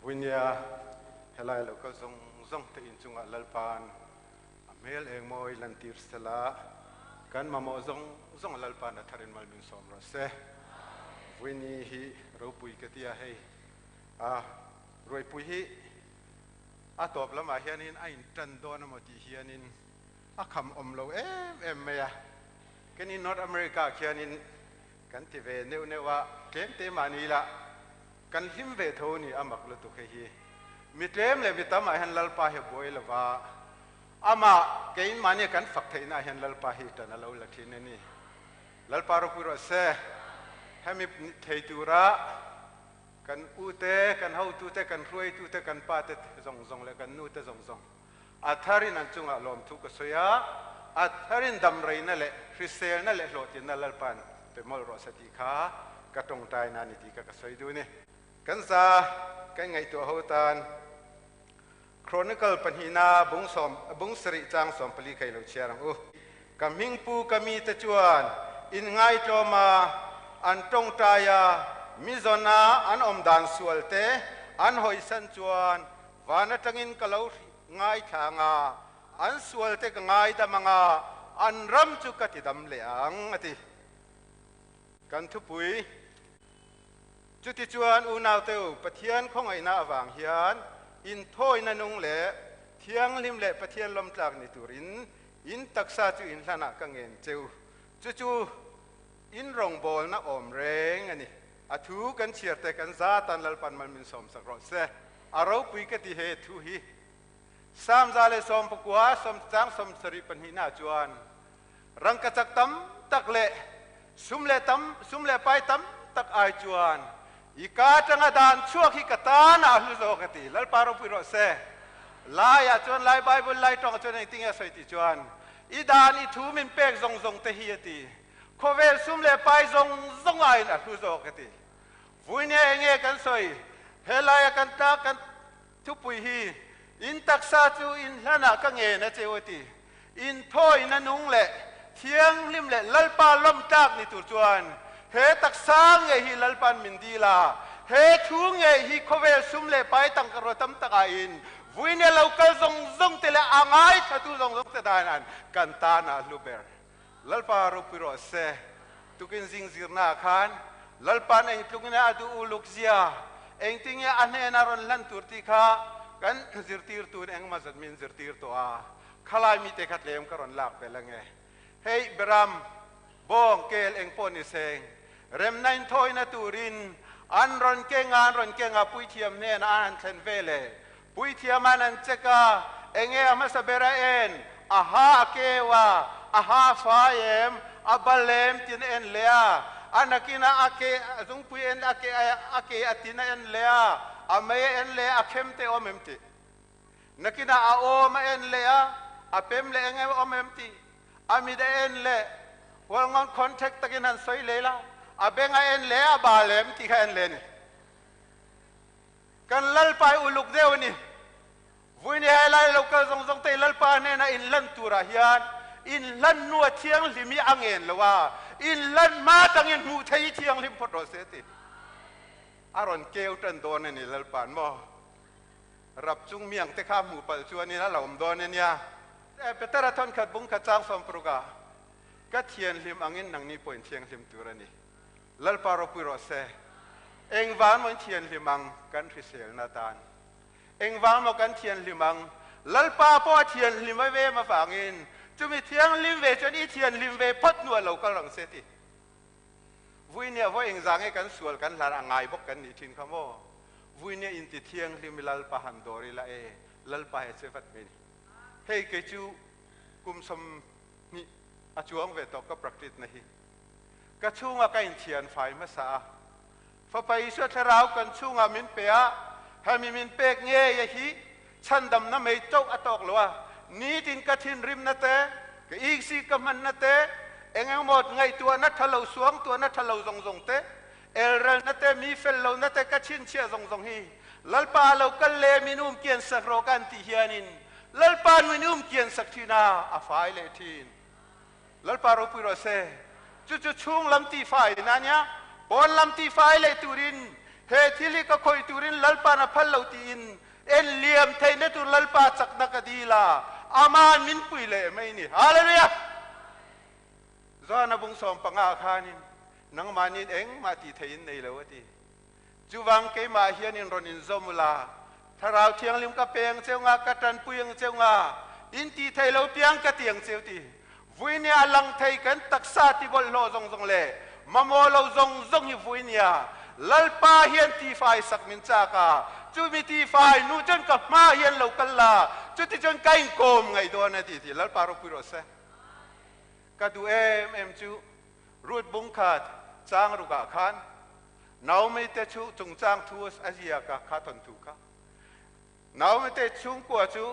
Vuinia helai lo kal zawng zawng te inchungah Lalpa'n a hmel eng mawi lantir sela, kan mamawh zawng zawng Lalpa'n a tharin mal min sawm rawh se. Vuini hi ropui ka tia hei a ruaipui hi a tawp lamah hianin a intan dawn emaw tih hianin a kham awm lo em em mai a. Keni North America ah khianin kan ti ve neuh neuh a, tlem te mahni lah kan hlim ve tho ni a mak lutuk hei hi. Mi tlem leh mi tam ah hian Lalpa hi a buai lo va, amah keiin mahni kan fak theihna ah hian Lalpa hi tan a lo la thin a ni. Lalpa ropui rawh se. Hemi thei tura kan ute, kan hotute, kan hruaitute, kan pate zawng zawng leh kan nute zawng zawng A tharin an chungah lawmthu ka sawi a, a tharin damreina leh hriselna leh hlawhtlinna Lalpa'n pe mawlh rawh se tih kha ka tawngtaina a ni tih kha ka sawi duh a ni. Kan za kan ngaihtuah ho tan Chronicle pahnihna bung sawm bung sarih chang 14 kha i lo chhiar ang u. Ka hmingpu ka mite chuan inngaitlawm a, an tawngtai a, mi zawna an awm dan sual te an hawisan chuan Van atangin ka lo ngaithla ang a, an sualte ka ngaidam ang a, an ram chu ka tidam leh ang, a ti. Kan thupui, Chutichuan unaute u, Pathian khawngaihna avang hian inthawina nung leh thianghlim leh Pathian lawmtlak ni turin in taksa chu inhlanah ka ngen che u. Chu chu in rawngbawlna awm reng a ni. A thu kan chhiarte kan zatan Lalpan mal min sawmsak rawh se. A ropui ka ti he thu hi. Psalm 119 sawm chang 72 ah chuan rangkachak tam tak leh sum leh tam sum leh pai tam tak ai chuan i ka atanga dan chhuak hi ka tan a hlu zawk a ti. Lalpa ropui rawh se. Lai ah chuan lai Bible lai tawng ah chuan engtin nge a sawi tih chuan i dan i thu min pek zawng zawng te hi a ti. Khawvel sum leh pai zawng zawng aiin a hlu zawk a ti. Vui nge enge kan sawi? Helaia kan tlak kan thupui hi in taksa chu in hlanah ka ngen a cheu a ti. In thawina nung leh thianghlim leh Lalpa lawm tlak ni tur chuan he taksa ngei hi Lalpa'n min dil a, he thu ngei hi khawvel sum leh pai tangka tam takah in vui nge lo kal zawng zawng te leh a ngaithlatu zawng zawng te danan kan tan a hlu ber. Lalpa ropui rawh se. Tukin zing zirna ah khan Lalpa'n eng tluk nge a duh uluk zia, engtin nge a hnena rawn hlan tur tih kha kan zirtirtuin engemaw zat min zirtir tawh a, khalai mite kha tlem ka rawn lak belh ange. Hei Beram, bawng, kel eng pawh ni seng, remna inthawina turin an rawn keng a, an rawn keng a, puithiam hnenah an han thlen ve leh Puithiam an an check a, enge a hmasa ber a en, a ha a keu a, a ha a fai em, a bal em tin a en leh a, a nakin a a ke a zungpui en a ke a ke a tin a en leh a, a mei a en leh a, a khem te awm em tih. Nakin ah a awm a en leh a, a pem leh enge awm em tih, a mit a en leh, hualngawn contact takin han sawi leh la, a beng a en leh a bal em tih kha en leh a ni. Kan Lalpa hi uluk deuh a ni. Vui ni hai lai lo kal zawng zawng te i Lalpa hnenah inhlan turah hian inhlan hnu a thianghlim hi a ngen lo a, inhlan hma atangin hmuh theih hi thianghlim phawt rawh se ti. A rawn keu tan dawn a ni Lalpa'n maw? Rap chung miang te kha hmuh palh chuanin a la awm dawn a nia. Petera thawnkhat bung khat chang 60 ah, Ka thianghlim angin nangni pawhin thianghlim tur a ni. Lalpa ropui rawh se. Engvang maw in thianghlim ang kan hriselna atan? Engvang maw kan thianghlim ang? Lalpa pawh a thianghlim a vem avangin chumi thianghlim ve chuan i thianghlim ve phawt hnuah lo kal rang se ti. Vuinia vawi engzah nge kan sual kan hlar a ngai bawk kan nih thin kha maw? Vuinia inti thianghlim i Lalpa han dawr ila e, Lalpa he che vat mai ni. Hei kei chu kum 20 a chuang ve tawh ka practice na hi. Ka chhungah ka inthian fai hmasa a. Fapa Isua Thlarau kan chhungah min pe a, hemi min pek ngei a hi chhandamna mei chauh a tawk lo a, nitin ka thinrimna te, ka iksik ka hmanna te, eng engemaw ngaihtuahna tha lo, suangtuahna tha lo zawng zawng te, elrelna te, mi fel lohna te ka chhinchhiah zawng zawng hi Lalpa a lo kal le min um kian sak rawh kan tih hianin Lalpa min um kian sak thin a, a fai leh thin. Lalpa ropui rawh se. Chu chu chhung lam tihfai na nia, pawn lam tihfai leh turin He thil hi ka khawih turin Lalpa'n a phal lo tiin en liam theihna tur Lalpa chakna ka dil a, Ama'n min pui leh mai ni. Hallelujah! Johana bung 15 ah khanin, Nangmahniin engmah tih theih in nei lo a ti. Chuvang keimah hian in rawn inzawm ula, Thlarau Thianghlim ka pe ang cheu nga, ka tanpui ang cheu nga, in tih theih lo piang ka ti ang cheu ti. Vui nia a lang thei kan taksa ti bawlhhlawh zawng zawng leh mamawh lo zawng zawng hi vui nia Lalpa hian tifai sak min chak a, chumi tifai hnu chuan ka hma hian lo kal la, chutichuan ka inkawm ngaih dawn a ti ti Lalpa ropui rawh se. Ka duh em em chu Ruth bungkhat chang rukah khan Naomi te chu chungchang thu a ziak a, kha thawnthu kha. Naomi te chhungkua chu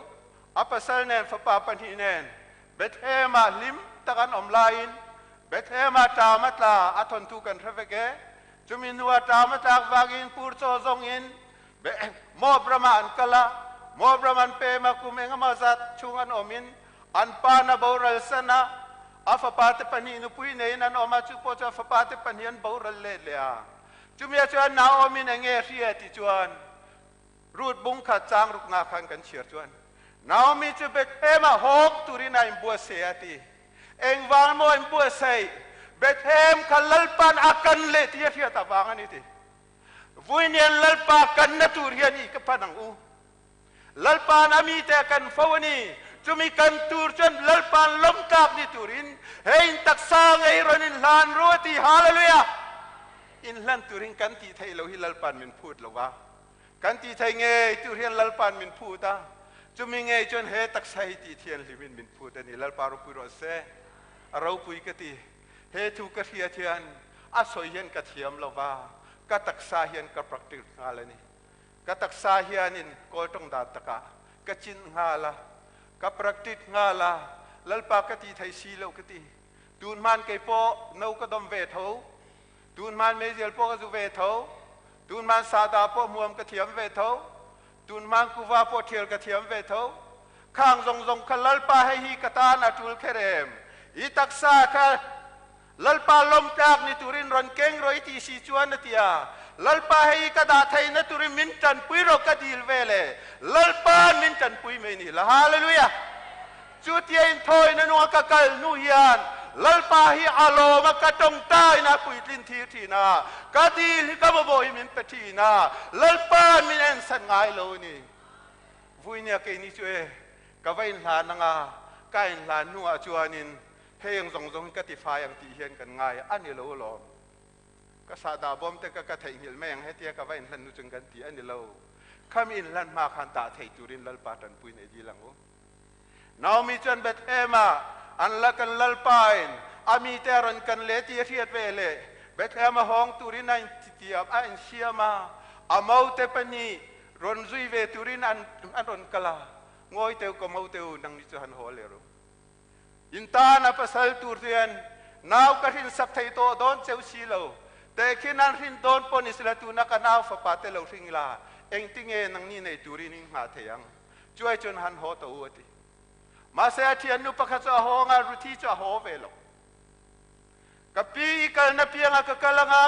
a pasal nen fapa pahnih nen Bethlehem-ah hlim tak an awm laiin Bethlehem-ah ṭam a tla a thawnthu kan hre vek e. Chumi hnuah ṭam a tlak vangin pur chaw zawngin Moab ramah an kal a, Moab ram an pem a, kum engemaw zat chhung an awmin an pa na boral san a, a fapa te pahnih nupui neiin an awm a, chu pawh chu a fapa te pahnih an boral let leh a. Chumia chuan Naomi-in eng nge hria tih chuan Ruth bung khat chang rukna khan kan chhiar chuan Naomi chu Bethlehem-ah hawk turin a inbuatsaih a ti. Engvang maw inbuatsaih? Bethlehem kha Lalpa'n a kan leh tih a hriat avang a ni ti. Vuinian Lalpa kanna tur hian i ka pan ang u. Lalpa'n a mite a kan fo a ni. Chumi kan tur chuan Lalpa'n lawmtlak ni turin he in taksa ngei rawn inhlan ru a ti. Hallelujah! Inhlan turin kan tih theih lo hi Lalpa'n min phut lo va. Kan tih theih ngei tur hian Lalpa'n min phut a. Chumi ngei chuan he taksa hi tih thianghlimin min phut a ni. Lalpa ropui rawh se. A ropui ka ti. He thu ka hriat hian a sawi hian ka thiam lo va, ka taksa hian ka practice nghal a ni. Ka taksa hianin kawl tawng dan takah ka chinh nghal a, ka practice nghal a, Lalpa ka ti thei si lo ka ti. Tun hman kei pawh no ka dawm ve tho, tun hman meizial pawh ka zu ve tho, tun hman sahdah pawh hmuam ka thiam ve tho, tun hman kuva pawh thial ka thiam ve tho. Khang zawng zawng kha Lalpa hei hi ka tan a tul kher em? I taksa kha Lalpa lawmtlak ni turin rawn keng rawh i tih si chuan a ti a. Lalpa hei ka dah theihna turin min tanpui rawh ka dil vel e. Lalpa'n min tanpui mai ni la. Hallelujah! Chutia inthawina nunga ka kal hnu hian Lalpa hi a lawm a, ka tawngtaina a puitlin thir thin a, ka dil hi ka mamawh hi min pe thin a, Lalpa'n min ensan ngai lo a ni. Vuinia keini chu e, ka va inhlan anga, ka inhlan hnuah chuanin Heng zawng zawng hi ka ti fai ang tih hian kan ngai a ni lo alawm. Ka sahdah bawm te ka ka theihnghilh mai ang hetia ka va inhlan nu chung kan ti a ni lo. Khami inhlan hma khan dah thei turin Lalpa tanpui nei dil ang u. Naomi chuan Bethlehem-ah an la kan Lalpain a mite a rawn kan leh tih a hriat ve leh Bethlehem-a hawng turin a intitiam a insiam a, a mote pahnih rawn zui ve turin an rawn kal a, Ngawi teu ka mote u, nangni chu han haw leh ru. In tan a pasal tur hian nau ka hrin sak thei tawh dawn cheu si lo. Tehkhin an hrin dawn pawh ni sela tuna ka nau fapa te lo hring ila engtinge nangni nei turin in nghah thei ang? Chuai chuan han haw tawh u a ti. Mahse a thiannu pakhat chu a haw anga Ruthi chu a haw ve lo. Ka pi i kalna piangah ka kal anga,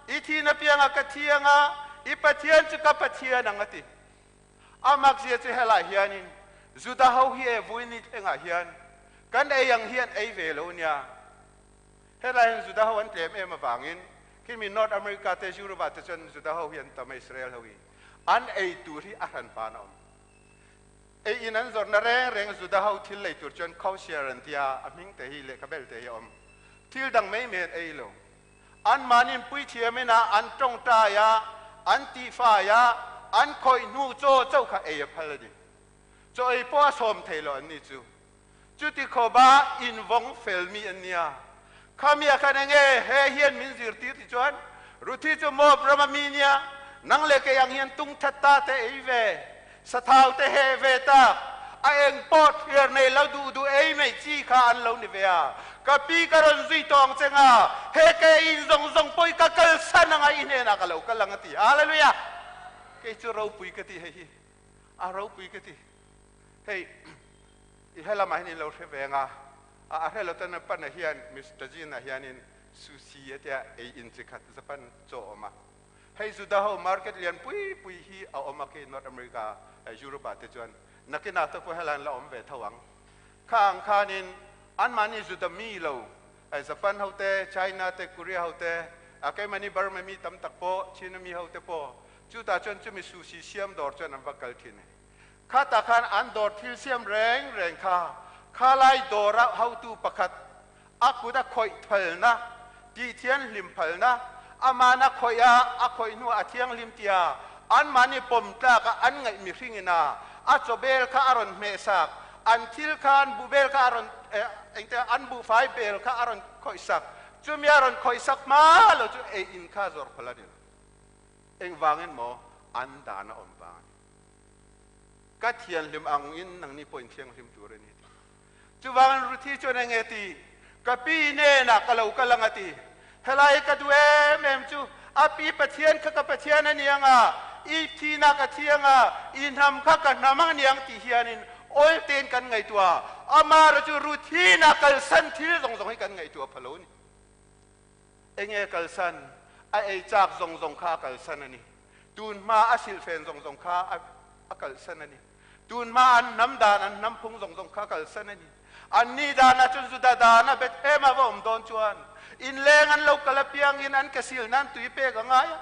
i thihna piangah ka thi anga, i Pathian chu ka Pathian ang a ti. A makzia chu helai hianin Juda ho hi e vui ni thlengah hian kan ei ang hi an ei ve lo nia. Helai hian Juda ho an tlem em avangin khimi North America te Europe ah te chuan Juda ho hi an tam a Israel ho hi an ei tur hi a hran pan a awm. Ei in an zawrhna reng reng Juda ho thil lei tur chuan kosher an tia a hming te hi lehkhabel te hi a awm. Thil dang mai mai an ei lo. Anmahni puithiam ina an tawngtai a, an tihfai a, an khawih hnu chaw chauh kha ei a phal a ni. Chaw ei pawh a sawm thei lo an ni chu. Chuti khawpa invawng felmi an nia. Khamia khan enge he hian min zirtir ti chuan, Ruthi chu Moab rama mi nia, nang leh kei ang hian tung that ta te ei ve, Sathau te heh ve tak, a eng pawh thliar nei lo duh duh ei mai chi kha an lo ni ve a. Ka pi ka rawn zui tawng che nga, he ke in zawng zawng pawh i ka kalsan anga i hnenah ka lo kal ang a ti. Hallelujah! Kei chu ropui ka ti hei hi, a ropui ka ti. Hei, i helamah hian in lo hre ve anga, a hre lo tan pan ah hian Mister Jin ah hianin sushi a tia ei in chi khat Japan chaw a awm a. Hei Juda ho market lian pui pui hi a awm a khi North America, Europe ah te chuan. Nakinah te pawh helai an la awm ve tho ang. Kha ang khanin anmahni Juda mi lo, Japan ho te, China te, Korea ho te, a keimahni Burma mi tam tak pawh, China mi ho te pawh chutah chuan chumi sushi siam dawr chuan an va kal thin a ni. Khatah khan an dawr thil siam reng reng kha khalai dawra hotu pakhat a kut a khawih phalna, tihthianghlim phalna, aman a khawih a, a khawih hnuah a thianghlim tia anmahni pawm tlaka an ngaih mihring ina a chawbel kha a rawn hmehsak, an thil kha an buhbel kha a rawn, engte an buhfai bel kha a rawn khawihsak, chumi a rawn khawihsak hma lo chu ei in kha zawrh phal a ni lo. Engvangin maw an dan a awm vang a ni. Ka thianghlim angin nangni pawh in thianghlim tur a ni ti. Chuvangin Ruthi chuan eng nge ti? Ka pi hnenah ka lo kal ang a ti. Helai ka duh em em chu a pi Pathian kha ka Pathian a ni ang a, i thihna ka thi ang a, i hnam kha ka hnam ang a ni ang tih hianin awl tein kan ngaihtuah a. Amara chu Ruthi na kalsan thil zawng zawng hi kan ngaihtuah pha lo a ni. Enge kalsan? A ei chak zawng zawng kha a kalsan a ni. Tun hma a silhfen zawng zawng kha a kalsan a ni. Tun hma an hnam dan, an hnam phung zawng zawng kha kalsan a ni. An ni danah chuan Juda dana Bethlehem a va awm dawn chuan inleng an lo kal apiangin an ke sil nan tui pek a ngai a,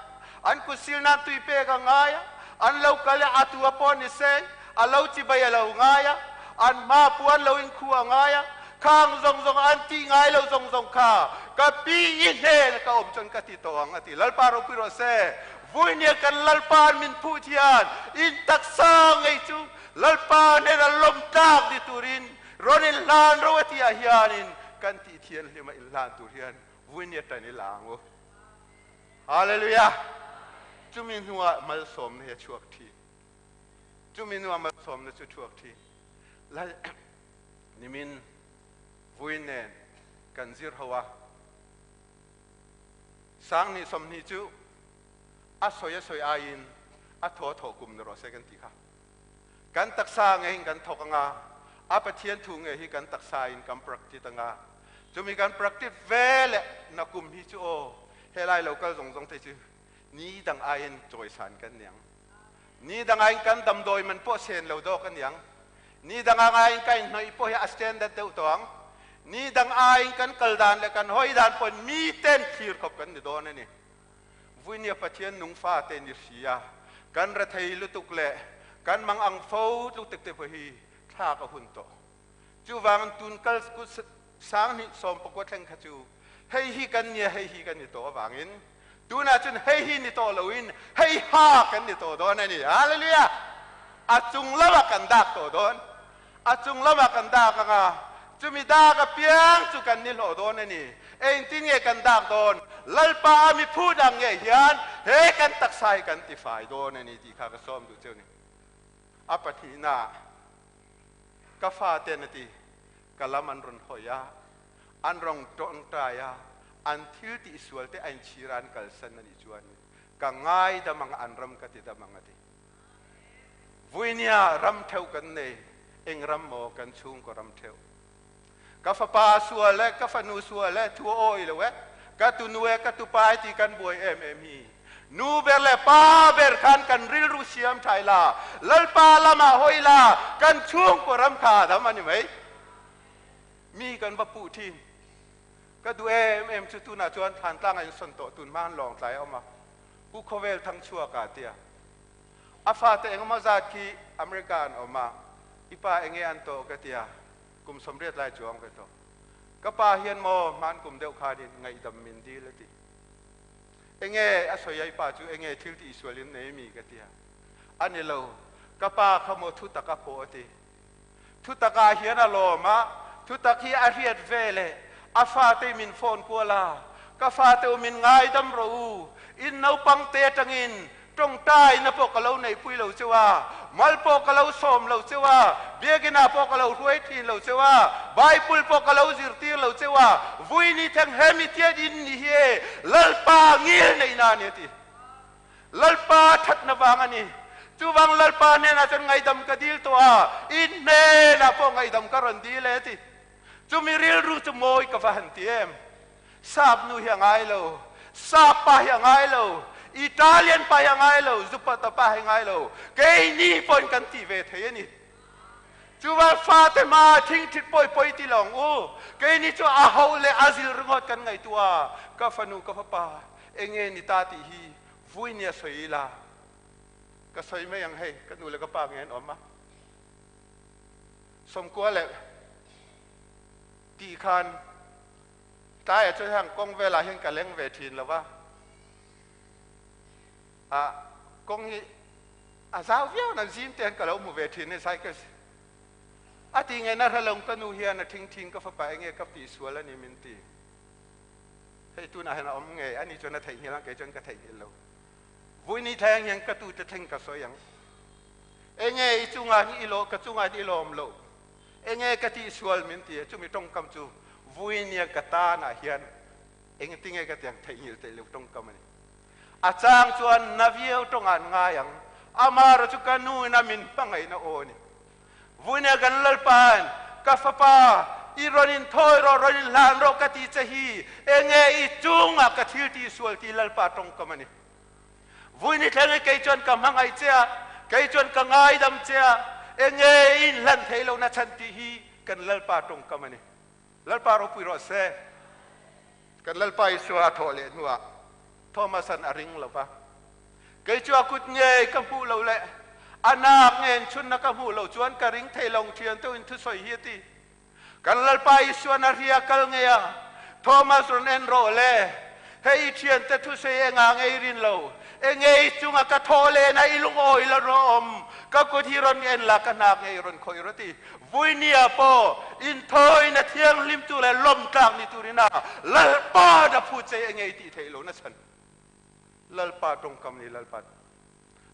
an kut sil nan tui pek a ngai a, an lo kal a, a tu a pawh ni se, a lo chibai a lo ngai a, an hma puan lo inkhu a ngai a, khang zawng zawng an tih ngai lo zawng zawng kha ka pi i hnen ka awm chuan ka ti tawh ang a ti. Lalpa ropui rawh se. Vuinia kan Lalpa'n min phuh thian in taksa ngei chu Lalpa hnena lawm tlak ni turin rawn inhlan ro a tihah hianin kan tih thianghlim a inhlan tur hian vuinia tan i la ang u. Hallelujah! Chumi hnuah malsawmna hi a chhuak thin. Chumi hnuah malsawmna chu chhuak thin. Lal nimin vui nen kan zir ho a. Sang hnih 20 chu a sawi a sawi aiin a thaw a thawh kum ni rawh se kan ti kha. Kan taksa ngeiin kan thawk anga, a Pathian thu ngei hi kan taksa in kan practice anga, chumi kan practice ve leh na kum hi chu aw helai lo kal zawng zawng te chu ni dang aiin chawisan kan niang. Ni dang aiin kan damdawi man pawh sen lo dawk a niang. Ni dang aiin ka inhnawih pawh hi a standard deuh tawh ang. Ni dang aiin kan kal dan leh kan hawi dan pawhin miten thlir khawp kan ni dawn a ni. Vuinia Pathian nung fate ni hria kan rethei lutuk leh kan mang ang fo lutuk te pawh hi thlak a hun tawh. Chuvangin tun kal 2019 thleng kha chu hei hi kan nia hei hi kan ni tawh avangin tunah chuan hei hi ni tawh loin hei ha kan ni tawh dawn a ni. Hallelujah! A chung lamah kan dak tawh dawn. A chung lamah kan dak anga chumi dak apiang chu kan ni hlawh dawn a ni. Engtin nge kan dak dawn? Lalpa a mi phu dang nge hian he kan taksa hi kan tifai dawn a ni tih kha ka sawm duh cheu ni. A pahnihna ka faten a ti, ka lam an rawn hawi a, an rawng tawngtai a, an thil tihsual te a inchhir a an kalsan a nih chuan ka ngaidam ang a, an ram ka tidam ang a ti. Vuinia ram theuh kan nei, eng ram maw kan chhungkaw ram theuh. Ka fapa sual e, ka fanu sual e, thu a awi lo e, ka tunu e, ka tupa e ti kan buai em em hi. Nu ber leh pa ber khan kan rilru siam thai la, Lalpa lamah hawi la, kan chhungkaw ram kha a dam a ni mai. Mi kan va puh thin. Ka duh em em chu tunah chuan Thlantlang a insawn tawh tun hma han lawngtlai a awm a, Pu Khawvel Thangchhuaka a tia. A fate engemaw zat khi America an awm a, i pa enge an tawh ka tia, kum 80 lai chuang ve tawh. Ka pa hian maw hman kum deuh khanin ngaihdam min dil a ti. Enge a sawi a i pa chu enge thil tih sual in nei mi ka tia. A ni lo, ka pa kha maw thutak a pawh a ti. Thutak ah hian a lawm a, thutak hi a hriat ve leh a fate min phone kual a, ka fate u min ngaidam rawh u, in naupang te atangin tawngtaina pawh ka lo neihpui lo cheu a, mal pawh ka lo sawm lo cheu a, biakinn ah pawh ka lo hruai thin lo cheu a, Bible pawh ka lo zirtir lo cheu a, vui ni theng he mi tiat in ni hi e, Lalpa ngil neihna a ni a ti. Lalpa thatna vang a ni. Chuvang Lalpa hnenah chuan ngaihdam ka dil tawh a, i hnenah pawh ngaihdam ka rawn dil e a ti. Chumi rilru chu mawi ka va han ti em? Sap nu hi a ngai lo, sap pa hi a ngai lo. Italian pa hi a ngai lo, Zupata pa hi ngai lo, keini pawhin kan ti ve thei a ni. Chuvan fate hma thingthit pawi pawi ti lawng u, keini chu a ho leh a zil ringawt kan ngaihtuah a, ka fanu ka fapa enge ni ta tih hi vui nia sawi ila ka sawi mai ang hei, ka nu leh ka pa nge an awm a, Sawmkua leh tih khan tlaiah chuan heng kawng velah hian ka leng ve thin lo va, ah kawng hi a zau viau nan zim te hian ka lo hmu ve thin a ni cycle a ti nge na hrelo ka nu hian a thing thin ka fapa enge ka tih sual a ni min ti hei tunah hian a awm nge ani chuan a theihnghilh ang kei chuan ka theihnghilh lo vui ni thleng hian ka tute thleng ka sawi ang enge i chungah hi i lo ka chungah hi i lawm lo Enge ka tihsual min ti a, chumi tawngkam chu Vuinia ka tanah hian engtinge ka tiang theihnghilh theih lo tawngkam a ni. A chang chuan na viau tawngah an ngai ang, amaherawh chu ka nu ina min hmangaihna aw a ni. Vuinia kan Lalpa'n, Ka fapa, i rawn inthawi rawh, rawn inhlan rawh ka ti che hi, enge i chungah ka thil tihsual ti Lalpa tawngkam a ni. Vui ni thleng i kei chuan ka hmangaih che a, kei chuan ka ngaidam che a, enge i inhlan thei lo na chhan tih hi kan Lalpa tawngkam a ni. Lalpa ropui rawh se. Kan Lalpa Isua a thawh leh hnuah Thomas-a'n a ring lo va, Kei chu a kut ngei ka hmuh loh leh a nak ngen chhunna ka hmuh loh chuan ka ring thei lo thian deuh in thusawi hi a ti. Kan Lalpa Isuan a ria kal ngei a, Thomas rawn en rawh le, hei i thiante thusei engah ngei rin lo, enge i chunga ka thaw len a i lungawi la rawh awm, ka kut hi rawn en la ka hnak ngei rawn khawih rawh ti. Vuinia pawh inthawiin a thianghlim tur leh lawmtlak ni turin a Lalpa na phu che enge i tih theih lo na chhan. Lalpa tawngkam ni Lalpa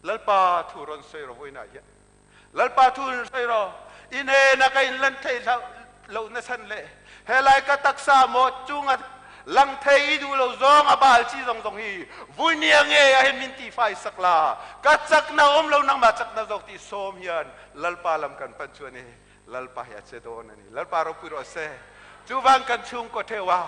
Lalpa thu rawn sawi rawh vawiinah hian. Lalpa thu rawn sawi rawh. I hnena ka inlan theih lohna chhan leh helai ka taksa maw chunga lang thei i duh lo zawng a bal chi zawng zawng hi vuinia nge ah hian min tihfai sak la, ka chakna awm lo nangmah chakna zawk tih sawm hian Lalpa lam kan pan chu a ni. Lalpa hi a che dawn a ni. Lalpa ropui rawh se. Chuvang kan chhungkaw theuh a,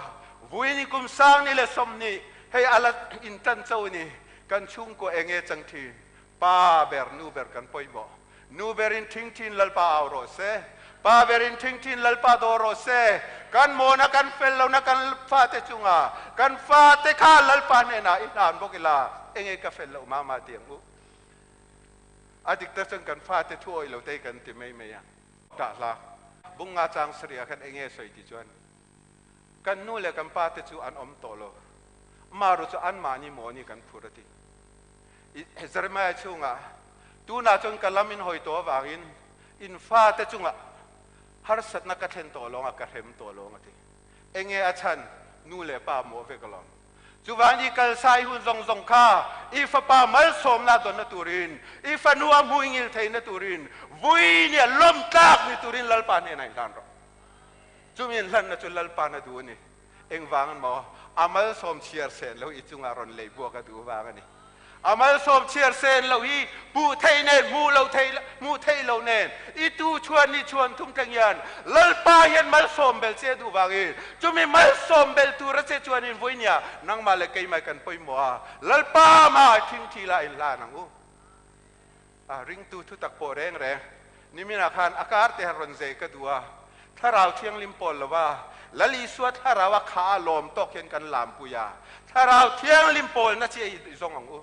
vuini kum sang ni leh 20 hei a la intan cho a ni. Kan chhungkaw enge chang thin? Pa ber, nu ber kan pawimawh. Nu berin thing thin Lalpa au rawh se. Pa berin thing thin Lalpa daw rawh se. Kan mawna kan fel lohna kan fate chunga kan fate kha Lalpa hnenah i hlan bawk ila, enge ka fel loh mah mah ti ang u. A dik tak chuan kan fate thu awih lo te hi kan ti mai mai a. Tah hla bung nga chang sarih ah khan enge sawi ti chuan kan nu leh kan pa te chu an awm tawh lo, amaherawh chu anmahni mawni kan phur a ti. Jeremiah chungah tunah chuan ka lam in hawi tawh avangin in fate chungah harsatna ka thlen tawh lawng a, ka hrem tawh lawng a ti. Enge a chhan? Nu leh pa mawh vek alawm. Chuvang i kalsai hun zawng zawng kha i fapa malsawmna dawnna turin, i fanu a hmuingil theihna turin, vui nia lawmtlak ni turin Lalpa hnenah inhlan rawh. Chumi inhlanna chu Lalpa na duh a ni. Engvang maw? A malsawm chhiar sen lo i chungah rawn lei buak a duh vang a ni. A malsawm chhiar sen lo hi hmuh theih nen, hmuh lo theih, hmuh theih lo nen, i tu chhuan ni chhuan thum thleng hian Lalpa hian malsawm bel che a duh vangin chumi malsawm bel tur a che chuanin vawinia nangmah leh keimah kan pawimawh a, Lalpa mah thingthi lah in hlan ang u. A ringtu thutak pawh reng reng niminah khan a kar te rawn zeh ka duh a, Thlarau Thianghlim pawl lo a, Lal Isua Thlarau a kha a lawm tawk hian kan lampui a, Thlarau Thianghlim pawlna chi i zawng ang u.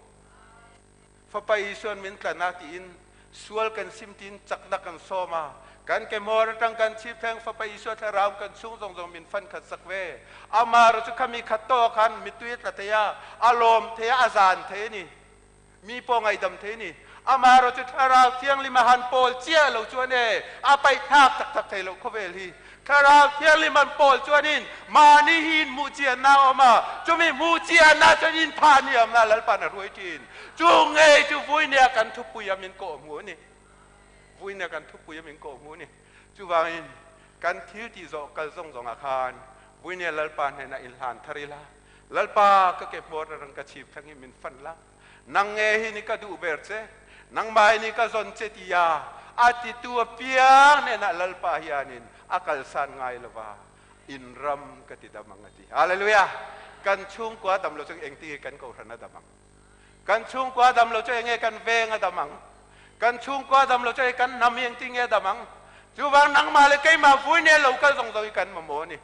Fapa Isuan min tlan a tiin sual kan sim tiin chakna kan sawm a, kan ke hmawr atang kan chhip thleng Fapa Isua Thlarau kan chhung zawng zawng min fan khat sak ve. Amaherawhchu chu khami khat tawk khan mittui a tla thei a, a lawm thei a, a zan thei a ni. Mi pawh ngaihdam thei ni. Amaherawh chu Thlarau Thianghlim a han pawl chiah lo chuan e, a paih thlak tak tak thei loh khawvel hi. Thlarau Thianghlim an pawl chuanin mahni hi in hmuh chianna a awm a, chumi hmuh chianna chuan in phah hniamna Lalpa'n a hruai thin. Chu ngei chu vuinia kan thupui a min kawh hmuh a ni. Vuinia kan thupui a min kawh hmuh a ni. Chuvangin kan thil tih zawh kal zawng zawngah khan vuinia Lalpa hnenah inhlan thar ila, Lalpa, ka ke hmawr a rang ka chhip thleng hi min fan la, nang nge hi ni ka duh ber che, nangmah hi ni ka zawn che tia a titu apiang hnenah Lalpa hianin a kalsan ngai lova in ram ka ti dam ang a ti. Hallelujah! Kan chhungkua dam lo chu engtin nge kan kohhran a dam ang? Kan chhungkua dam lo chu enge kan veng a dam ang? Kan chhungkua dam lo chu hei kan hnam hi engtin nge a dam ang? Chuvang nangmah leh keimah vui nen lo kal zawng zawng hi kan mamawh a ni.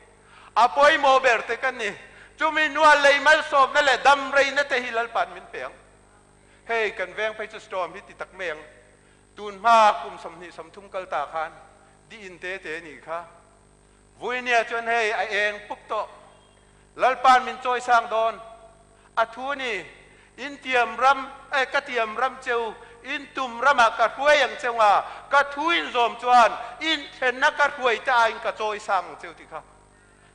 A pawimawh ber te kan ni. Chumi hnua lei malsawmna leh dam reina te hi Lalpa'n min pe ang. Hei kan veng phei chu storm hi ti tak mai ang. Tun hma kum 20 30 kal ta khan di in te te nih kha. Vui nia chuan hei a eng pup tawh. Lalpa'n min chawisang dawn. A thu ni, In tiam ram, eh, ka tiam ram cheu, in tum ramah ka hruai ang cheu nga, ka thu in zawm chuan in thlenna ka hruai te aiin ka chawisang ang cheu tih kha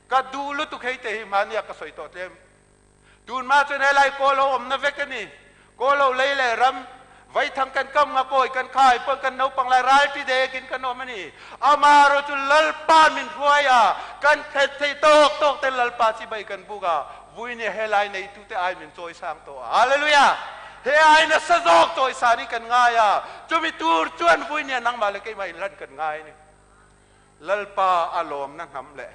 ka duh lutuk hei te hi hmania ka sawi tawh tlem. Tunhma chuan helai kawl ho awmna vek a ni. Kawl ho lei leh ram, vaithang kan kam nga kawi kan khai pawn kan naupang lai ralti dekin kan awm a ni. Amaherawh chu Lalpa min hruai a, kan thlen thei tawk tawk ten Lalpa chibai kan buk a, vuinia helai neitute ai min chawisang tawh a. Hallelujah! He ai nasa zawk chawisan hi kan ngai a, chumi tur chuan vuinia nangmah leh keimah inlan kan ngai a ni. Lalpa a lawmna hnam leh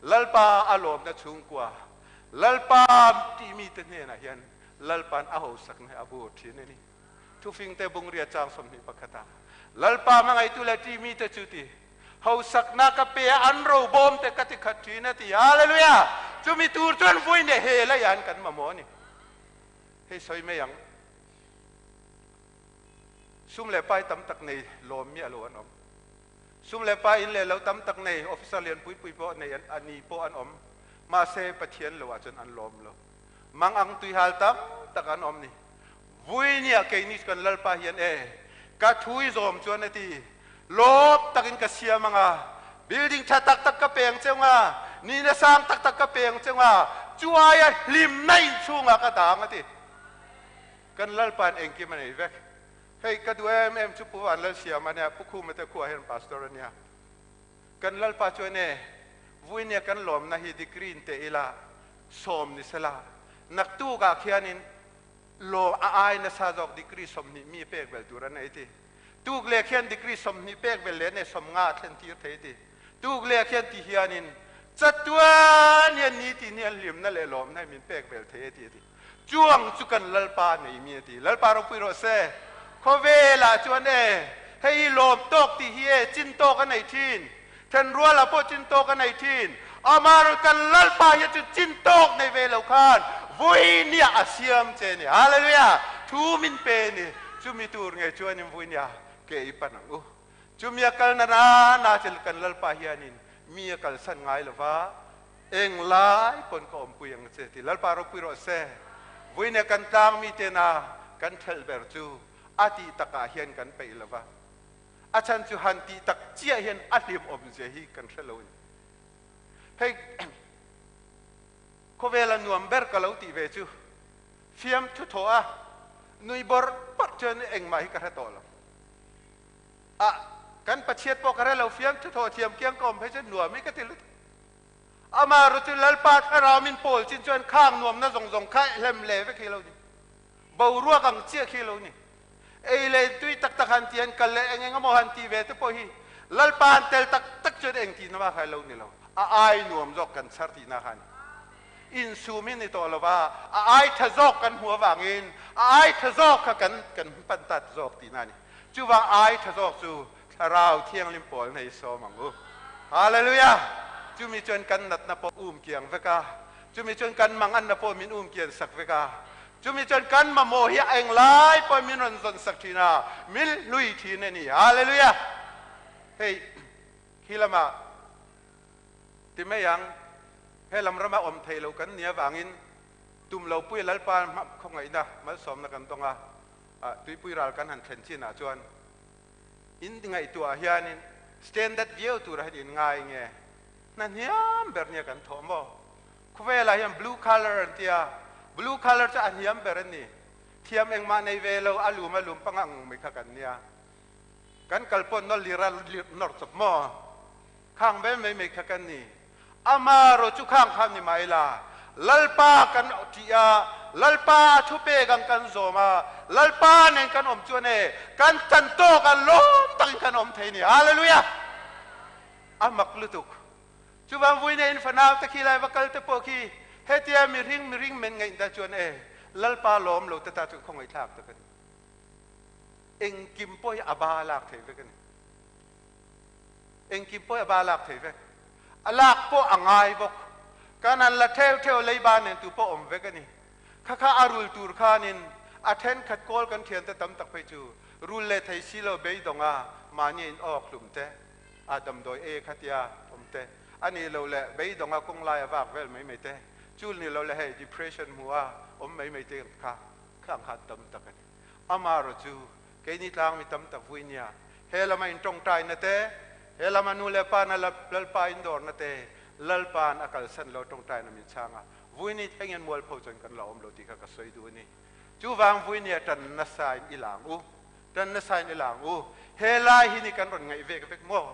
Lalpa a lawmna chhungkua, Lalpa tihmite hnenah hian Lalpa'n a hosakna hi a vur thin a ni. Thufingte bungria chang 21 ah, Lalpa hmangaihtu leh tihmite chu ti, hosakna ka pe a, an robawm te ka ti khat thin a ti. Hallelujah! Chumi tur chuan vui nge he leiah kan mamawh a ni. Hei sawi mai ang. Sum leh pai tam tak nei lawm miah lo an awm. Sum leh pa in leh lo tam tak nei officer lian pui pui pawh nei a ni pawh an awm. Mahse Pathian lo ah chuan an lawm lo. Mangang tuihal tam tak an awm ni. Vui nia keini chu kan Lalpa hian e ka thu i zawm chuan a ti. Lawm takin ka siam anga, building tha tak tak ka peng cheu nga, nihna sang tak tak ka peng cheu nga, chu aia hlimna inchhungah ka dang a ti. Kan Lalpa'n engkim a nei vek. Hei ka duh em em chu Pu Vanlalsiam a nia, Pu Khuma te khuah hian pastor a nia. Kan Lalpa chuan e, Vuinia kan lawmna hi degree in teh ila, 10 ni sela, naktukah khianin lawm a ai nasa zawk degree 20 mi pek bel tur a nei ti. Tuk leh khian degree 20 pek bel leh nei 50 a thlen tir thei ti. Tuk leh khian ti hianin chatuan hian ni tin hian hlimna leh lawmna hi min pek bel thei a ti a ti. Chuang chu kan Lalpa nei mi a ti. Lalpa ropui rawh se. Khawvelah chuan e, hei hi lawm tawk tih hi e, chin tawk a nei thin. Thenrualah pawh chin tawk a nei thin. Amaherawh kan Lalpa hian chu chin tawk nei ve lo khan vui nia a siam che ni. Hallelujah! Thu min pe ni. Chumi tur nge chuanin vui nia ke i pan ang u. Chumi a kalna na na chu kan Lalpa hianin mi a kalsan ngai lo va, Eng lai pawn ka awmpui ang che ti Lalpa ropui rawh se. Vuine kan tlang mi te na kan thelh ber chu a tih tak ah hian kan peih lo va. A chan chu han tih tak chiah hian a hlim awm zia hi kan hre lo a ni. Hei khawvel a nuam ber ka lo tih ve chu fiam thu thawh a nui bawrh bawrh chuan engmah hi ka hre tawh lo. A kan Pathian pawh ka hre lo fiam thu thawh thiam kiang ka awm phei chuan nuam hi ka ti lutuk. Amah ru chu Lalpa thlarau min pawl chin chuan khang nuamna zawng zawng kha hlem leh vek hi lo ni. Boruak ang chiah khi lo ni. Ei leh tui tak tak han ti han kal leh eng eng emaw han ti ve te pawh hi Lalpa han tel tak tak chuan eng tihna mah kha lo ni lo. A ai nuam zawk kan chhar tihna kha a ni. Insum hi ni tawh lo va, a ai tha zawk kan hmuh avangin a ai tha zawk kha kan kan pan tat zawk tihna a ni. Chuvang ai tha zawk chu Thlarau Thianghlim pawl nei sawm ang u. Hallelujah! Chumi chuan kan natna pawh um kiang vek a, chumi chuan kan manganna pawh min um kian sak vek a, chumi chuan kan mamawh hi a eng lai pawh min rawn zawn sak thin a, min hlui thin a ni. Hallelujah! Hei khi lamah ti mai ang, he lam rama awm thei lo kan nih avangin tum lo pui Lalpa khawngaihna malsawmna kan dawng a, tuipui ral kan han thlen chinah chuan In ngaihtuah hianin standard viau tura hian in ngai nge? Hna hniam ber nia kan thawh maw? Khawvelah hian blue collar an tia, blue collar chu a hniam ber a ni. Thiam engmah nei ve lo, a lum a lum pangang mai kha kan nia. Kan kal pawh nawr lir a nawr chawp maw? Khang ve mai mai kha kan ni. Ama ro chu khang kha ni mai la. Lalpa kan ṭih a, Lalpa a thupek ang kan zawm a, Lalpa nen kan awm chuan e, kan chan tawk a lawm takin kan awm thei ni. Hallelujah! A mak lutuk. Chuvang vui nei in fanau te khi lai va kal te pawh khi hetia mihring mihring men ngaih ta chuan e, Lalpa lawm lo te ta chu khawngaihthlak tak a ni. Engkim pawh hi a ba lak thei vek a ni. Engkim pawh hi a ba lak thei vek. A lak pawh a ngai bawk. Kan han la theu theu leiba nen tu pawh awm vek a ni. Kha kha a rul tur khanin a thenkhat kawl kan thiante tam tak phei chu rul leh thei si lo beidawng a mahni in awk hlum te, a damdawi e kha tia awm te a nih loh leh beidawng a kawng lai a vak vel mai mai te, chul nih loh leh hei depression hmu a awm mai mai te kha khang kha tam tak a ni. Amaherawh chu keini tlang mi tam tak vui nia he lama in tawngtaina te, he lama nu leh pa na Lalpa in dawrna te, Lalpa'n a kalsan lo tawngtaina min chhang a, Vuini thlengin mualpho chuan kan la awm lo tih kha ka sawi duh a ni. Chuvang vuinia tan nasain i lang u, tan nasain i lang u. He lai hi ni kan rawn ngaih vek vek maw?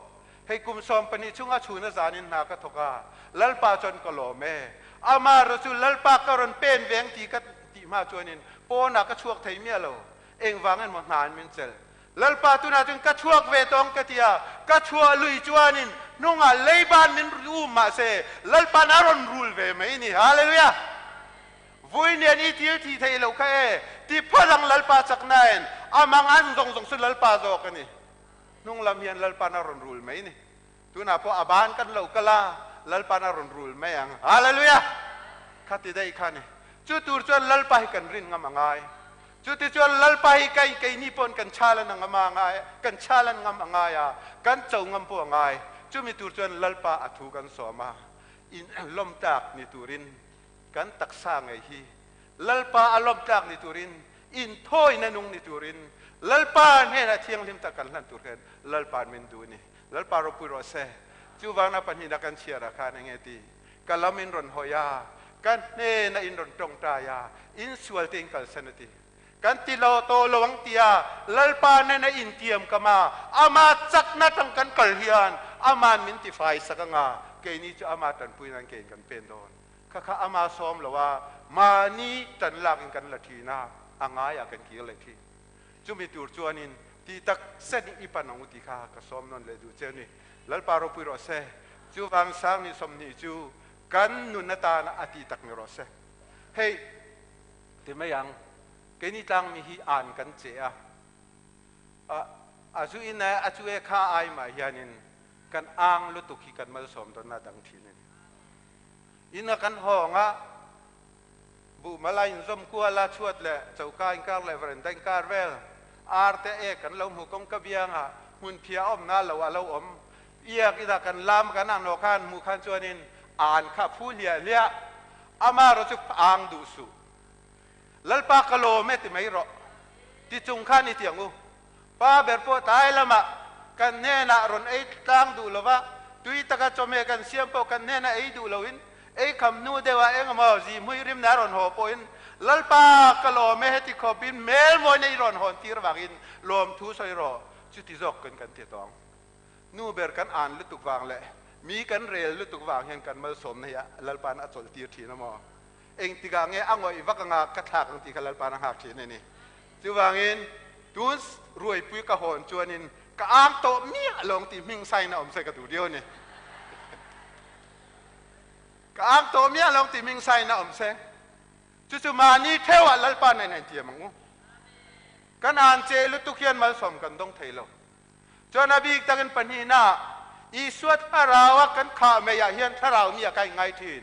Hei kum 12 chunga chhuna zanin hna ka thawk a, Lalpa chuan ka lawm e. Amaherawh chu Lalpa ka rawn pen veng ti ka tih hma chuanin pawnah ka chhuak thei miah lo. Engvang emaw hnain min chelh. Lalpa tunah chuan ka chhuak ve tawng ka ti a, ka chhuah lui chuanin hnungah leiban min um mahse Lalpa'n a rawn rul ve mai ni. Hallelujah! Vui nen i thil thi thei lo kha e, ti phawt ang Lalpa chaknain a mang an zawng zawng chu Lalpa zawk a ni. Hnung lam hian Lalpa'n a rawn rul mai ni. Tunah pawh a ban kan lo kal a, Lalpa'n a rawn rul mai ang. Hallelujah! Kha ti daih kha ni. Chu tur chuan Lalpa hi kan rin ngam a ngai. Chutichuan Lalpa hi kei keini pawn kan chalan a ngam a ngai, kan chalan ngam a ngai a, kan cho ngam pawh a ngai. Chumi tur chuan Lalpa a thu kan sawm a, in lawm tlak ni turin kan taksa ngei hi Lalpa a lawm tlak ni turin, inthawina nung ni turin, Lalpa hnenah thianghlim tak kan hlan tur hian Lalpa'n min duh a ni. Lalpa ropui rawh se. Chuvangna pahnihna kan chhiar ah khan enge ti? Ka lam in rawn hawi a, ka hnena in rawn tawngtai a, in sual te in kalsan a ti. Kan ti lo tawh lo ang tia Lalpa nena intiam kam a, ama chakna tang kan kal hian aman min ti fai sak anga, keini chu ama tanpui nan kein kan pen dawn. Kha kha ama sawm lo a, mahni tan lak in kan la thin a, a ngai ah kan kir leh thin. Chumi tur chuanin ti tak zet in i pan ang u ti kha ka sawm nawn leh duh che a ni. Lalpa ropui rawh se. Chuvang sang ni 20 chu kan nun atana a ti tak ni rawh se. Hei ti mai ang, keini tlangmi hi an kan che a, a zu in a chu e kha ai mah hianin kan ang lutuk hi kan malsawm dawn a dang thin a ni. In a kan hawng a, buh mal a inzawm kual a, chhuat leh choka inkar leh veranda inkar vel, ar te ek kan lo hmu kawngka biangah hmun phiah a awmna lo a lo awm. Iak ina kan lam kan ang nawh khan hmuh khan chuanin an kha phu hliah hliah, amaherawh chu ang duh suh. Lalpa ka lawm e ti mai rawh. Ti chung khan i ti ang u. Pa ber pawh tlai lamah kan hnenah rawn ei tlang duh lova, tui taka chawhmeh kan siam pawh kan hnenah ei duh loin, ei kham hnu deuhah engemaw zihmui rimna a rawn haw pawhin, Lalpa ka lawm e heti khawpin hmel mawina i rawn hawn tir vangin lawmthu sawi rawh, chuti zawk kan kan ti tawng. Nu ber kan an lutuk vang leh mi kan rel lutuk vang hian kan malsawmna hi Lalpa'n a chawlh tir thin a maw? Engtikah nge a ngawih vak anga ka thlak ang tih kha Lalpa'n a nghak thin a ni. Chuvangin tun ruaipui ka hawn chuanin ka ang tawh miah lo ang tih hming sign a awm se ka duh viau a ni. Ka ang tawh miah lo ang tih hming sign a awm se. Chu chu mahni theuhah Lalpa nen a intiam ang u. Kan an che lutuk hian malsawm kan dawng thei lo. Chuan a bik takin pahnihna, Isua thlarau a kan khah mai ah hian thlarau mi a kai ngai thin.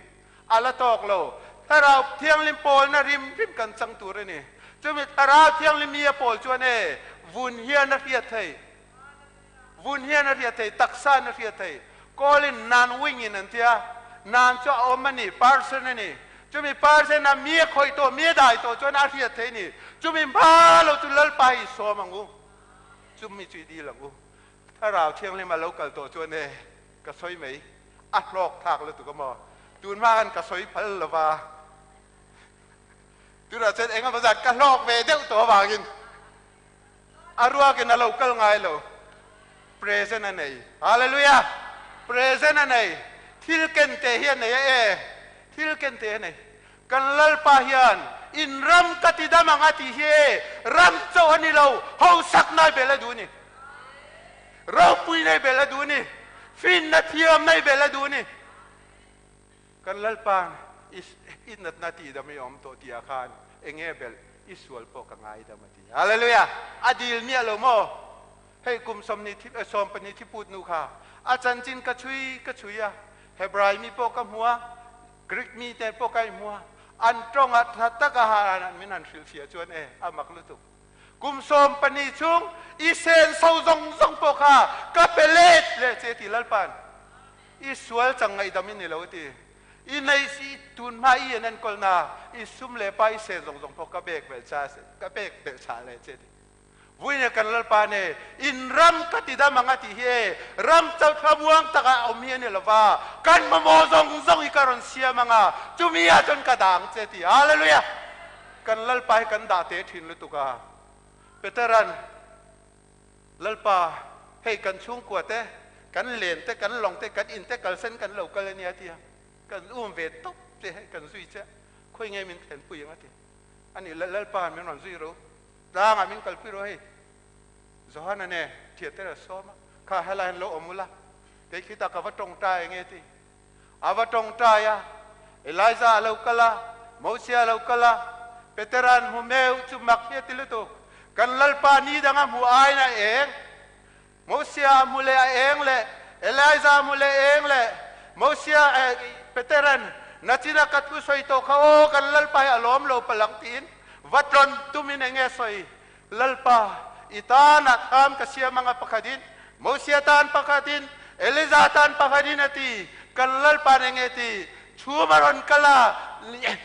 A la tawk lo. Thlarau Thianghlim pawlna rim rim kan chang tur a ni. Chumi Thlarau Thianghlim mi a pawl chuan e, vun hian a hriat thei. Vun hian a hriat thei, taksa in a hriat thei. Kawlin nan wing in an tia. Nan chu a awm a ni, person a ni. Chumi person a mi a khawih tawh, mi a dai tawh chuan a hriat thei a ni. Chumi hma lo chu Lalpa hi sawm ang u. Chumi chu i dil ang u. Thlarau Thianghlim a lo kal tawh chuan e, ka sawi mai, a hlawk thlak lutuk a maw? Tun hma khan ka sawi phal lo va, tunah chuan eng emaw zat ka hlawk ve deuh tawh avangin a ruakin a lo kal ngai lo. Present a nei. Hallelujah! Present a nei. Thil ken te hi a nei a e, thil ken te a nei. Kan Lalpa hian in ram ka ti dam ang a tih hi e, ram chauh a ni lo, hausak nai bel a duh a ni. Ropui nei bel a duh a ni. Finna thiam nei bel a duh a ni. Kan Lalpa i natna tih dam i awm tawh tih ah khan Enge belh? I sual pawh ka ngaidam a ti. Hallelujah! A dil miah lo maw? Hei kum sawmhnih thi, 12 thiput nu kha a chanchin ka chhui ka chhui a, Hebrai mi pawh ka hmu a, Greek mi te pawh ka hmu a, an tawng ah tha tak a ha min han hrilhfiah chuan e, a mak lutuk. Kum 12 chung i senso zawng zawng pawh kha ka pe let leh che ti Lalpa'n. I sual chang ngaihdam i ni lo ti. I nei si tun hma i an enkawl na i sum le pa i sen zawng zawng pawh ka pek belh cha ka pek belh chah leh che ti. Vuine kan Lalpa ne in ram ka ti dam ang a ti hi e, ram chau thlamuang tak ah awm hi a ni lo va, kan mamawh zawng zawng hi ka rawn siam ang a, chumi ah chuan ka dah ang che ti. Hallelujah! Kan Lalpa hi kan dah teh thin lutuk a. Petera'n, Lalpa, hei kan chhungkua te, kan len te, kan lawng te, kan in te kalsen kan lo kal a nia ti a, kan um ve tawp che, hei kan zui che, khawi nge min thlenpui ang a ti. Ani, Lalpa, min rawn zui ro, tlangah min kalpui ro hei. Johana nen thiante a sawm a, kha helai an lo awm ula, kei khitah ka va tawngtai ang e ti. A va tawngtai a, Elijah a lo kal a, Mosia a lo kal a, Petera'n hmu meu chu mak hi a ti lutuk. Kan Lalpa ni dang a hmu aiin a eng. Mosia a hmu leh a eng leh, Elijah a hmu leh eng leh, Mosia eh Petera'n nachina ka thu sawi tawh kha aw kan Lalpa hi a lawm lo palang tiin va tlawn tumin eng nge sawi? Lalpa, i tanah tham ka siam anga pakhatin, Mosia tan pakhatin, Eliza tan pakhatin a ti. Kan Lalpa nih nge ti? Chhum a rawn kal a,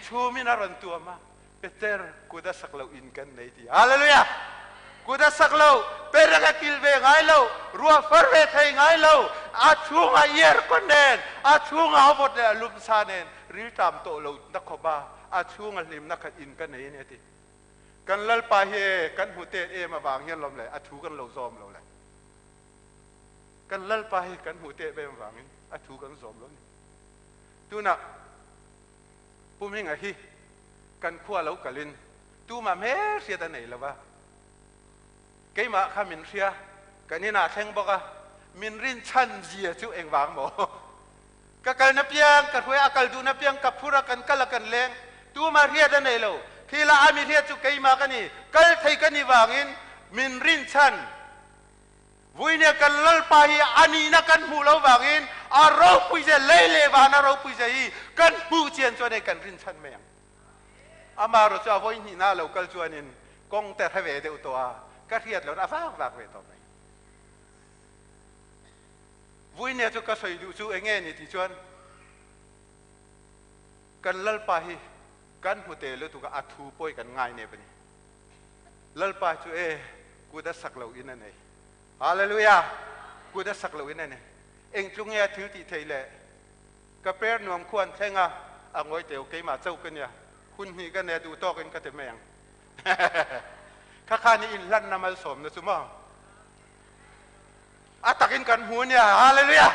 chhum in a rawn tuam a, Peter, kut a sak lo in kan nei ti. Hallelujah! Kut a sak lo, perek a kil ve ngai lo, ruah far ve thei ngai lo, a chhung a aircon nen, a chhung a vawt leh a lum sa nen, rilṭam tawh lo na khawp a, a chhung a hlimna khat in ka nei a ni a ti. Kan Lalpa hi e kan hmu tet em avang hian lawm le a thu kan lo zawm lo le. Kan Lalpa hi kan hmu tet em avangin a thu kan zawm lo ni. Tunah Pu Hminga hi kan khua lo kalin tumah hmel hriat a nei lo va. Keimah kha min hria, kan inah thleng bawk a, min rin chhan zia chu engvang maw? Ka kalna piang ka hruai, a kal duhna piang ka phur a, kan kal a kan leng. Tumah hriat a nei lo. Khi la a mi hriat chu keimah ka ni. Kal thei ka ni vangin min rinchhan. Vuinia kan Lalpa hi a nihna kan hmuh lo vangin a ropui zia, lei leh van a ropui zia hi kan hmuh chian chuan hei kan rinchhan mai ang. Amaherawhchu chu a vawi hnihna a lo kal chuanin kawng te hre ve deuh tawh a, ka hriat loh a vak vak ve tawh mai. Vuinia chu ka sawi duh chu enge ni tih chuan kan Lalpa hi kan hmu te lutuk a, a thu pawh hi kan ngai nep a ni. Lalpa chu e kut a sak lo in a nei. Hallelujah! Kut a sak lo in a nei. Eng tlung nge a thil tih theih le? Ka per nuam khu an thleng a, a ngawi teu keimah cho ka nia, hun hnih ka nia duh tawk in ka ti mai ang. Kha khan i inhlanna malsawmna chu maw? A takin kan hmu nia. Hallelujah!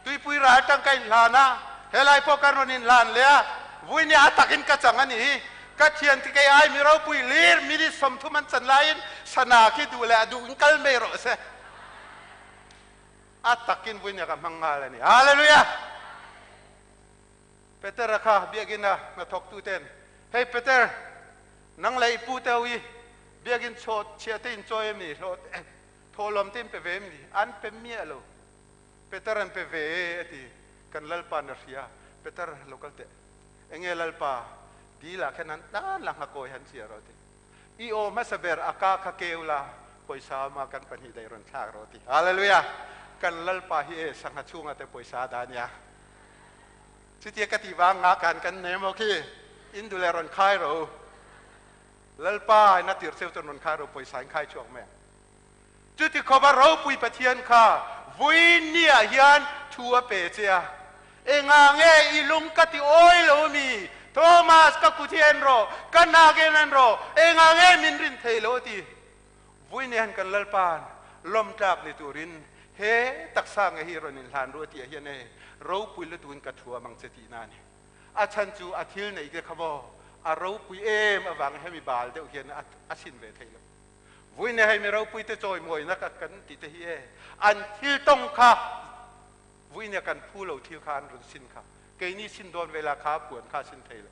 Tuipui ral tang ka inhlan a, helai pawh kan rawn inhlan leh a, vui nia a takin ka chang a nih hi. Ka thian ti kei ai mi ropui lir minute 30 an chan laiin sana khi duh leh a duh in kal mai rawh se. A takin vui nia ka hmang nghal a ni. Hallelujah! Petera kha biakinn a hnathawktu ten, Hei Peter, nang leh i pu te ho hi biakinn chhaw chhiah te in chawi em ni? Hlawh thawhlawm te in pe ve em ni? An pe miah lo. Peter an pe ve e a ti. Kan Lalpa na hria. Peter lo kal teh. Enge Lalpa, dil ah khan han tan la nghakawi han chhiar rawh a ti. I aw hmasa ber a ka kha keu la, pawisa awm a kan pahnih daih rawn thlak rawh a ti. Hallelujah! Kan Lalpa hi e sangha chhungah te pawisa a dah nia. Chutia ka tih vang nga kan kan nem aw khi. In duh leh rawn khai rawh u. Lalpa in a tir cheu chuan rawn khai rawh u, pawisa in khai chhuak mai ang. Chuti khawp a ropui Pathian kha vui niah hian thu a pe che a. Engah nge i lung ka ti awi lo mi? Thomas, ka kut hi en rawh, ka nak en en rawh, engah nge min rin thei lo a ti. Vui ni hian kan Lalpa'n lawmtlak ni turin he taksa nge hi rawn inhlan ru a tih ah hian e ropui lutukin ka thuam ang che tihna a ni. A chhan chu a thil neih te kha maw a ropui em avangin hemi bal deuh hian a sin ve thei lo. Vui ni hei mi ropui te chawimawina ka kan tih te hi e an thil tawng kha vui nia kan phu lo thil kha an rawn sin kha keini sin dawn vela kha puan kha a sin thei lo.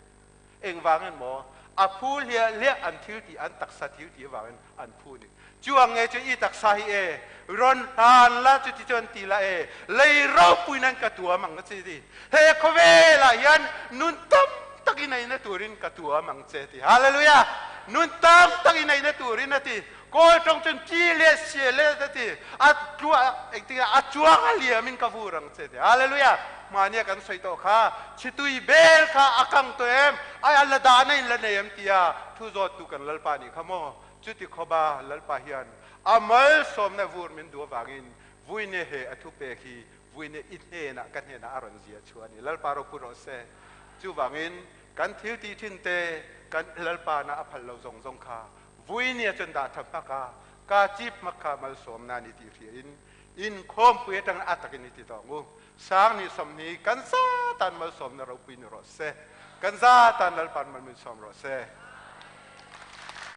Engvangin maw? A phu hliah hliah an thil tih an taksa thil tih avangin an phu ni. Chuang nge chu i taksa hi e rawn hlan la chuti chuan ti la e lei ropui nan ka tuam ang che ti. He khawvelah hian nun tam tak i neihna turin ka tuam ang che ti. Hallelujah! Nun tam tak i neihna turin a ti. Kawl tawng chuan chi leh sia leh a ti. A tlua engtin a chuang a liamin ka vur ang che ti. Hallelujah! Hmania kan sawi tawh kha chitui bel kha a kang tawh em? Ai a la dahna in la nei em tia thu zawttu kan Lalpa nih kha maw? Chuti khawpa Lalpa hian a malsawmna vur min duh avangin vuine he a thupek hi vuine i hnenah ka hnenah a rawn ziah chhuah a ni. Lalpa ropui rawh se. Chuvangin kan thil tih thin te kan Lalpa na a phal lo zawng zawng kha vuinia chuan dah tha hmak a, ka chip hmak kha malsawmna a ni tih hria in inkhawmpui atangin a takin i ti tawh ang u. Sang ni 20 kan za tan malsawmna ropui ni rawh se. Kan za tan Lalpa'n mal min sawm rawh se.